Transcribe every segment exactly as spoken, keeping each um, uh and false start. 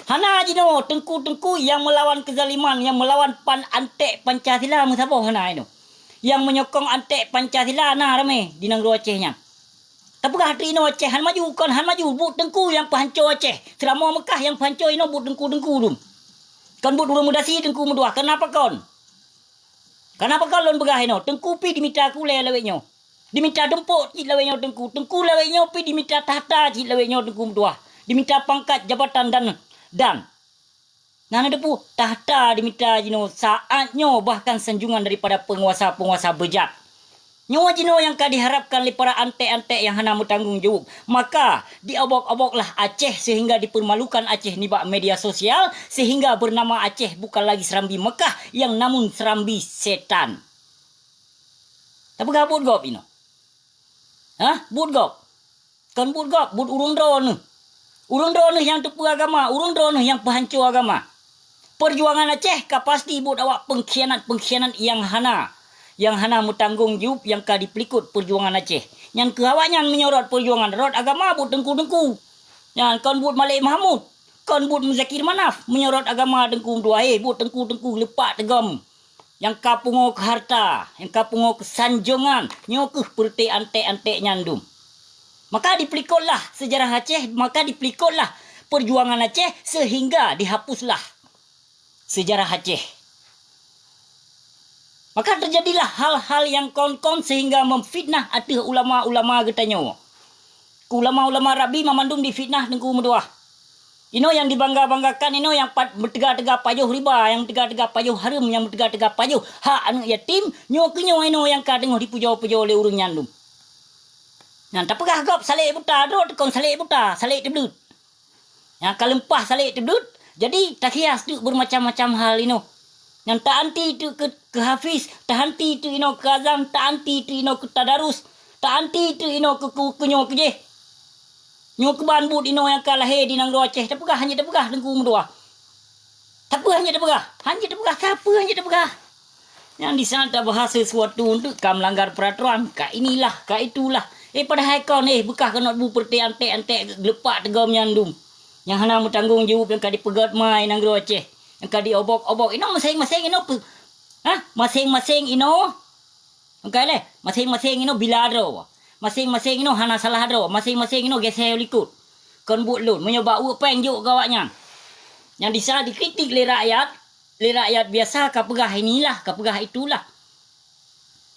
Hana jinoe teungku-teungku nyang meulawan keuzaliman, nyang meulawan pan antek Pancasila meusaboh hana jinoe. Nyang meunyoekong antek Pancasila na ramé di nanggroe Aceh nyan. Tapeugah teuk inoe Aceh han maju, kon han maju, buet teungku nyang peuhanco Aceh. Seuramoe Meukah nyang peuhanco inoe buet teungku-teungku dum. Kon buet ureuëng meudasi teungku meutuah, kenapa kon? Kenapa kon lôn peugah inoe? Teungku pih dimita kulée lawét nyoe. Dimita dumpok cit lawét nyoe teungku. Teungku lawét nyoe pih dimita takhta cit lawét nyoe teungku meutuah. Dimita pangkat, jabatan dan, dan. Nah, na teupeue, takhta dimita jinoe saát nyoe bahkan sanjungan daripada peunguasa-peunguasa beujat. Nyoe jinoe nyang ka diharapkan lé para antek-antek nyang hana meutanggong jaweueb. Maka, diobok-oboklah Aceh sehingga dipermalukan Aceh nibak media sosial, sehingga bernama Aceh bukan lagi serambi Mekah, yang namun serambi setan. Tapeugah buet gob inoe. Hah? Buet gob? Kon buet gob, buet ureuëng droeneueh. Ureuëng droeneueh nyang teupeue agama, ureuëng droeneueh nyang peuhanco agama. Peujuangan Aceh ka pasti buet awak peungkhianat-peungkhianat nyang hana, nyang hana meutanggong jaweueb nyang ka dipeulikot peujuangan Aceh. Nyan keuh awaknyan meunyoe rot peujuangan, rot agama buet teungku-teungku. Nyan kon buet Malik Mahmud, kon buet Muzakir Manaf, meunyoe rot agama teungku meutuah, eh, buet teungku-teungku leupah teugom. Nyang ka pungoe keu harta, nyang ka pungoe keu sanjongan, nyoe keuh peureuté antek-antek nyan dum. Maka dipeulikotlah seujarah Aceh, maka dipeulikotlah peujuangan Aceh seuhingga dihapuslah seujarah Aceh. Maka teujadilah hal-hal nyang kon-kon seuhingga meufitnah ateueh ulama-ulama geutanyoe. Keu ulama-ulama Rabbi mamandum difitnah teungku meutuah. Inoe nyang dibangga-banggakan inoe nyang pat meuteuga-teuga pajoh riba, nyang meuteuga-teuga pajoh hareuem, nyang meuteuga-teuga pajoh hak aneuëk yatim, nyoe keuh nyoe inoe nyang ka teungoh dipujoe-pujoe lé ureuëng nyan dum. Nyan tapeugah gob salek buta, droe teukon salek buta, salek teubleuet. Nyang ka leumpah salek teubleuet, jadi takhias teuk beumacam-macam hal inoe. Nyan ta-anti teuk keu, keu hafiz, ta-anti teuk inoe keu azan, ta-anti teuk inoe keu tadarus, ta-anti teuk inoe keu, keu, keu nyoe keu jéh. Nyoe keuban buet inoe nyang ka lahé di nanggroe Aceh, tapeugah hana tapeugah teungku meutuah. Sapeue hana tapeugah? Hana tapeugah, sapeue hana tapeugah? Nyang di sana tabahas sesuatu untuk ka melanggar peraturan, ka inilah, ka itulah. Eh, padahai kon, eh, beukah keunoe bu peureuté antek-antek geulepak teugom nyan dum. Nyang hana meutanggong jaweueb nyang ka dipeugét mai nanggroe Aceh, nyang ka diobok-obok. Inoe maséng-maséng inoe pe-, hah? Maséng-maséng inoe Engkai lé, maséng-maséng inoe bila droe. Maséng-maséng inoe hana salah droe, maséng-maséng inoe geusé u likot. Kon buet lôn, meunyoe bak uek péng jok keu awaknyan. Nyang disa dikritik lé rakyat, lé rakyat biasa ka peugah inilah, ka peugah itulah.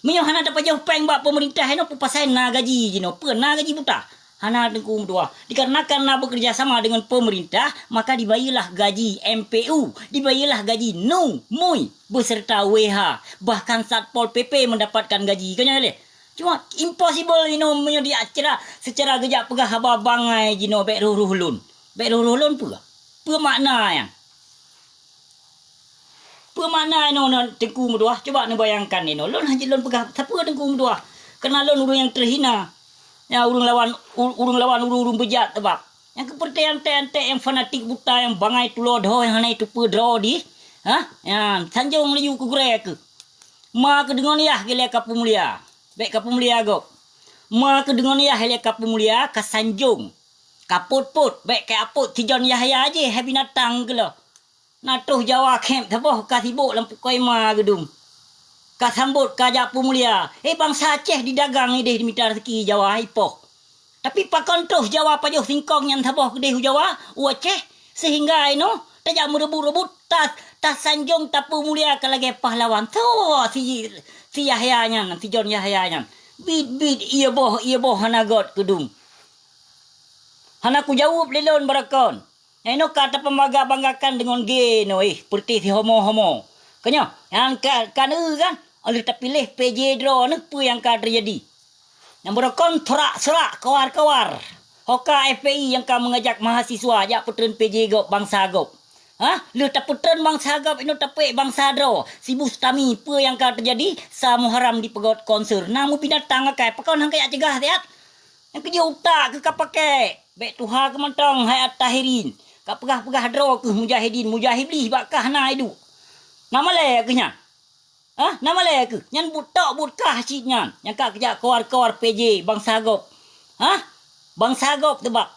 Meunyoe hana tapajoh péng bak peumeurintah inoe, peue pasai na gaji jinoe, peue na gaji buta? Hana teungku meutuah. Dikarenakan na bekerja sama dengan pemerintah, maka dibayeurlah gaji M P U, dibayeurlah gaji NU, MUI, beserta W H, bahkan Satpol P P mendapatkan gaji. Kan nyan lé? Cuma impossible inoe meunyoe di acara secara geujak peugah haba bangai jinoe bék roh-roh lôn. Bék roh-roh lôn peue? Peue makna nyan? Peue makna inoe nan teungku meutuah? Cuba neubayangkan inoe. Lôn hana jeuet lôn peugah sapeue teungku meutuah. Keureuna lôn ureuëng nyang teuhina. Ya, ureuëng lawan, u-, ureuëng lawan ureuëng-ureuëng beujat sabab. Nyang keu peureuté antek-antek nyang fanatik buta nyang bangai tulo dhoe nyang hana jiteupeue droe dih. Hah? Nyan, sanjong laju keu gurée keuh. Ma keudeungon yah ilée ka peumulia. Bék ka peumulia gob. Ma keudeungon yah ilée ka peumulia, ka sanjong. Ka pôt-pôt, bék ka apot sijon Yahya jih hai binatang keuloe. Na troh Jawa khép saboh ka sibok lam pukoi ma geudum. Ka sambot ka jak peumulia. Eh, bansa Aceh didagang ideh dimita rezeki Jawa ipoh. Tapi pakon troh Jawa pajoh singkong nyan saboh keudeh u Jawa, u Aceh, sehingga inoe tajak meureubut-reubut tas, tasanjong tapeumulia ka lagée pahlawan. Soe si, si Yahya nyan, si John Yahya nyan. Bit-bit ié boh, ié boh hana got keudum. Hana kujaweueb lé lôn barakon. Nyang inoe ka tapeumaga-banggakan deungon gé noe, eh, peureuti sihomo-homo. Keunyoe, nyang ka, ka neueu kan, oh lheueh tapiléh P J droeneuh peue nyang ka teujadi. Nyang beurokon surak-surak kawar-kawar. Ho ka F P I nyang ka meungajak mahasiswa jak peutreun P J gob bansa gob. Hah? Lheueh tapeutreun bansa gob inoe tapeuék bansa droe. Si Bustami peue nyang ka teujadi, sa Muharram dipeugét konser. Na meubinatang akai, pakon han kajak cegah siat? Nyang keujeuet utak keuh ka pakai. Bék tuha keuh mantong hai At-Tahirin. Ka peugah-peugah droe keuh mujahidin, mujahid lih bak kah na iduek. Na malée keuh nyan? Hah? Na malée keuh? Nyan buet tok buet kah cit nyan. Nyang ka keujak kawar-kawar P J bansa gob. Hah? Bansa gob teubak.